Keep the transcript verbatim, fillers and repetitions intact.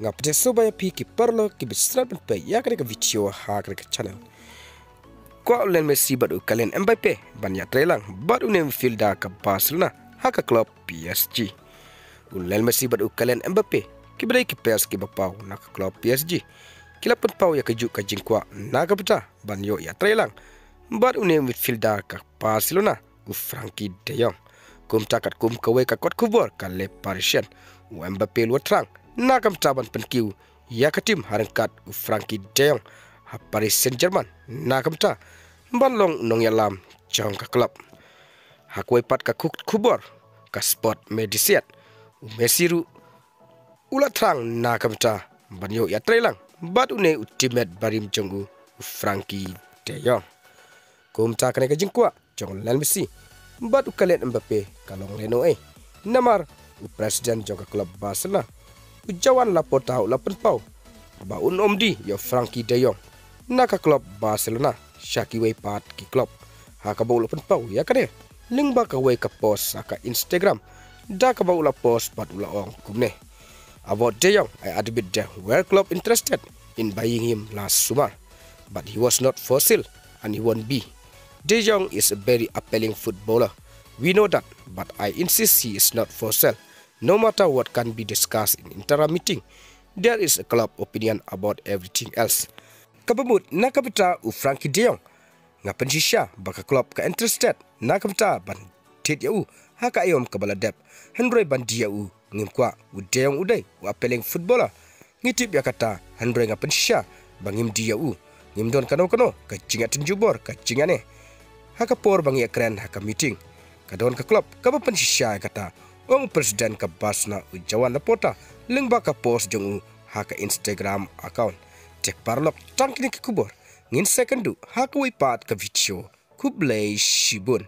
Nga pdiang sngewbha ïa phi ki paralok kiba sngewbha ban peit ïa kane ka video ha kane ka channel. Kwah u Lionel Messi bad u Kylian Mbappe ban ïatrei lang bad une u midfielder ka Barcelona ha ka club P S G. U Lionel Messi bad u Kylian Mbappe kiba dei ki pes kiba paw na ka club P S G ki la pynpaw ïa kajuh ka jingkwah na ka bynta ban ïoh ïatrei lang bad une u midfielder ka Barcelona, u Frenkie de Jong. Kumta katkum kawei ka kot khubor ka Le Parisien, u Mbappe u la thrang na ka bynta ban pynkiew ïa ka team ha ryngkat u Frenkie de Jong ha Paris Saint-Germain na ka bynta ban long u nongïalam jong ka club. Ha kawei pat ka kot khubor ka Sport Mediasiete, u Messi ruh u la thrang na ka bynta ban ïoh ïatrei lang bad une u teammate barim jong u, u Frenkie de Jong. Kumta kane ka jingkwah jong u Lionel Messi bad u Kylian Mbappe ka long lehnohei, namar u president jong ka club Barcelona, u Joan Laporta, u la pynpaw ba un ym die ïa u Frenkie de Jong na ka club Barcelona sha kiwei pat ki club, ha kaba u la pynpaw ïa kane lyngba kawei ka post ha ka Instagram, da kaba u la post bad u la ong kumne: "About De Jong, I admit there were club interested in buying him last summer, but he was not for sale and he won't be. De Jong is a very appealing footballer. We know that, but I insist he is not for sale. No matter what can be discussed in interim meeting, there is a club opinion about everything else." Kaba mut na ka bynta u Frenkie de Jong, nga pynshisha ba ka club ka interested na ka bynta ban thied ïa u ha ka aïom kaba la dep, hynrei ban die ïa u ngim kwah. U De Jong u dei u appealing footballer, ngi tip ïa kata, hynrei nga pynshisha ba ngim die ïa u. Ngim don kano kano ka jingïatynjuh bor ka jingïane. Ha ka por ba ngi ïakren ha ka meeting, ka don ka club kaba pynshisha ïa kata, ong u president ka Barcelona, u Joan Laporta, lyngba ka post jong u ha ka Instagram account. Te paralok, tang kine ki khubor ngin sa ïakynduh ha kawei pat ka video. Khublei shibun.